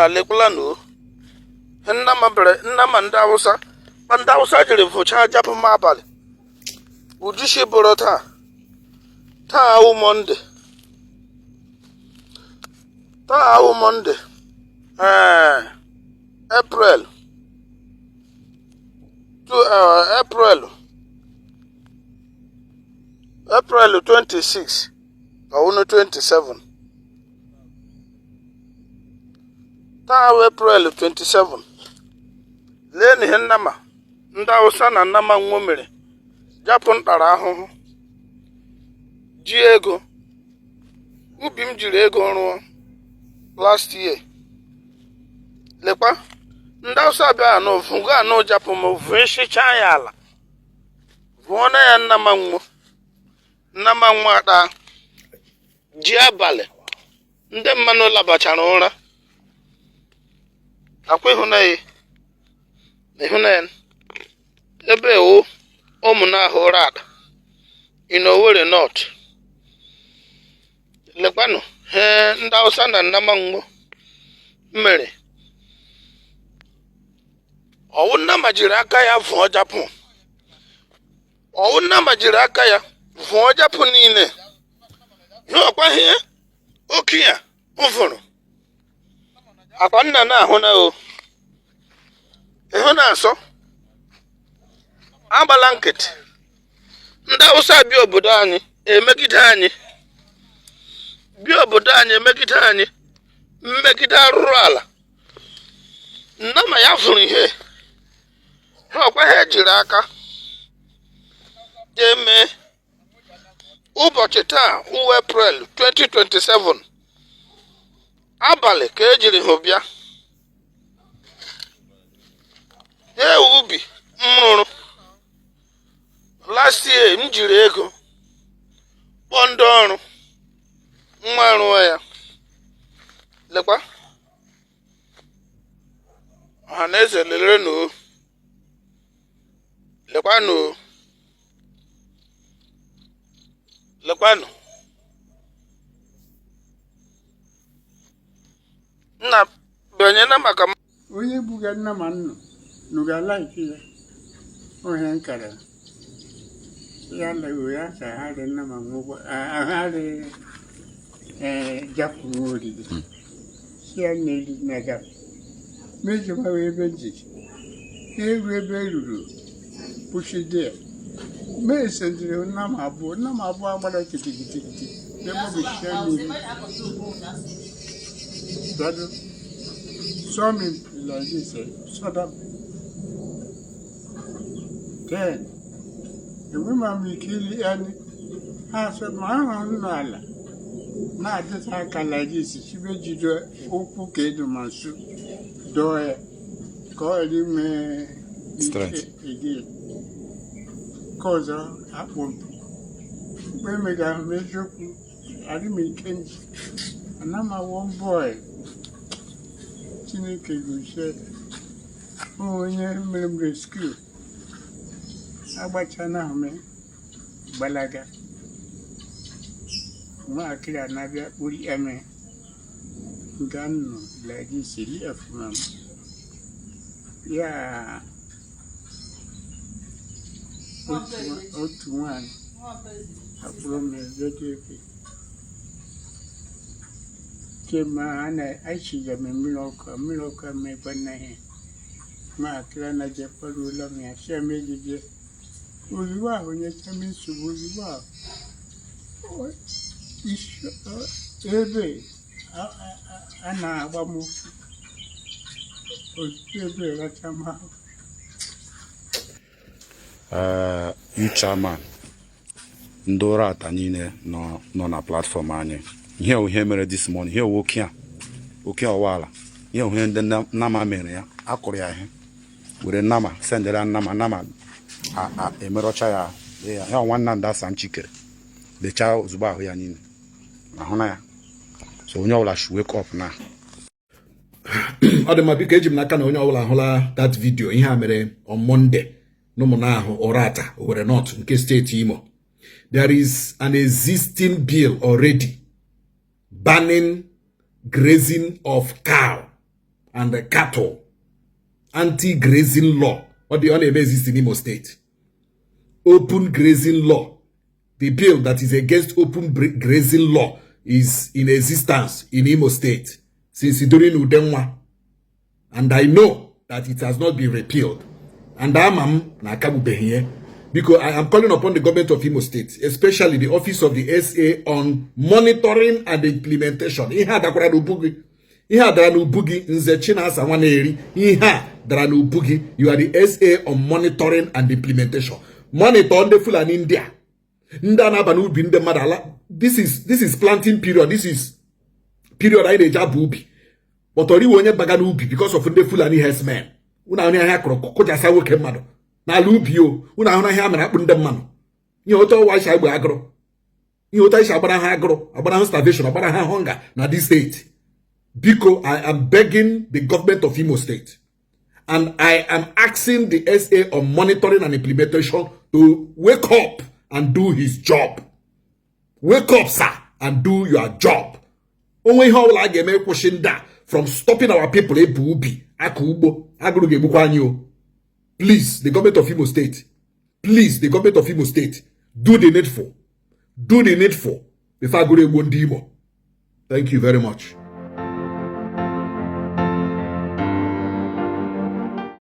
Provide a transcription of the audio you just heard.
Nna, lekwala na o nnama bere nnama ndị Awụsa ma ndị Awụsa jiri vụchaa japụ m abalị ujushi bụrụ taa. Taa awụ Monday, taa awụ Monday, ee, April 2, April 26 ka ọwụnụ 27. Taa awụ April 27. Lee na ihe nnama ndị Awụsa na nnama nwo mere japụ ntara ahụhụ ji ego ubi m jiri ego rụọ last year. Lekwa ndị Awụsa bịa anụ vụgo anụ japụ m vụịsịcha ya ala vụọ na ya nnama nwo nnama nwa akpa ji abalị ndị mmanụ labachara ụra akwa ịhụnanya ịhụnanya ebe ewu Ụmụnahụ Ụratha in Owerri North. Lekwanụ he ndị Hausa na nnama nwo mere. Ọwụ nnama jiri aka ya vụọ japụ, ọwụ nnama jiri aka ya vụọ japụ niile ihe ọkwa ihe oke ya m vụrụ akwa nna na-ahụ na o ịhụ na-asọ agbala nkịtị. Ndị Awụsa bịa obodo anyị emegide anyị, bịa obodo anyị emegide anyị mmegide arụrụ ala. Nnama ya vụrụ ihe ha ọkwa ha jiri aka eme ụbọchị taa wụ April 2027 abalị ka ejiri hụ bịa ewu ubi m rụrụ last year. M jiri ego kpọọ ndị ọrụ nwa rụọ ya. Lekwa ọha na eze lere nụ, lekwanụ, lekwanụ. Nna banyena maka onye buga nna ma nnụ nụ ga-like ya ohe nkara ya lewe ya ka ha dị nna ma nwụgwọ ha dị japụ nwa oriri si ya na-eri na japụ mejọba ebe njiji eru ebe ruru kwụsịdị ya mee sendịrị nnama abụọ, nnama abụọ agbara kitikiti ebe mmiri Brother, saw me like this, eh? Shut up. Then, enwe m ike ili anyị ha sị ma ahụ nọ ala na-adịta aka like this chibe jide ụkwụ ka edu ma nsu dọọ ya ka ọ ghara inwe ike Strength. Again. Nke ọzọ akpụ m mgbe emega ahụ m eziokwu adị m ike nji ana m one boy Chineke gozie onye mere m rescue agbachana ahụ m gbalaga nwaakịrị a na-abịa kpụrụ eme nga nnụ like this li efuma m ya otu nwanyị akpụrụ m ebe ebe kemgbe a na-achiga m mmiri ọkụ mmiri ọkụ emekwa na ihe nwaakịrị a na-ejekwara ụlọ m ya si m ejije ozugbo ahụ nyecha m nsogbu ozugbo ahụ ebe a na-agba m ụkwụ ozugbo ebe racha m ahụ. Youth chairman ndị Ụratha niile nọ na platform anyị, ihe ihe mere this morning, ihe oke a oke ọwala, ihe ihe ndị nnama mere ya, akụrụ ya ihe were nnama sendere nnama nnama emerọcha ya ya ya ọnwa Nnamdi Asa Chikere lechaa ozugbo ahụ ya niile ahụ na ya. So onye ọbụla should wake up na. Ọ dị mma. Biko, eji m n'aka na onye ọbụla ahụla that video. Ihe a mere on Monday n'Ụmụnahụ Ụratha, Owerri North nke steeti Imo. There is an existing bill already banning grazing of cow. and the cattle. Anti-grazing law ọ dị, ọ na-eme exist in Imo State. Open grazing law, the bill that is against open grazing law is in existence in Imo State since during Udenwa, and I know that it has not been repealed, and ama m na akagbubeghị ya. Biko, I am calling upon the government of Imo State, especially the office of the SA on monitoring and implementation. Ihe a dakwara n'ubu gị. Ihe a dara n'ubu gị, Nze Chinasa Nwaneri. Ihe a dara n'ubu gị. You are the SA on monitoring and implementation. Monitor ndị Fulani ndị a, ndị a na-aba n'ubi ndị mmadụ ala. This is planting period. This is period anyị na-eji aba ubi, but ọriwe onye baga n'ubi because of ndị Fulani herdsmen. Unu ahụ ahịa kụrụ kụjasa nwoke mmadụ n'ala ubi o. Unu ahụ ahịa mere akpụ ndị mmadụ. Ihe otu ọwa isi agbe agụrụ, ihe otu isi agbara ha agụrụ, agbara ha starvation, agbara ha hunger na this state. Biko, I am begging the government of Imo State and I am asking the SA on monitoring and implementation to wake up and do his job. Wake up, sir, and do your job. Onwe ihe ọbụla a ga-eme kwụsị ndị a from stopping our people ebu ubi, akọ ugbo. Agụrụ ga-egbukwa anyị o. Please, the government of Imo State, please, the government of Imo State, do the needful. Do the needful before agụrụ egbuo ndị Imo. Thank you very much.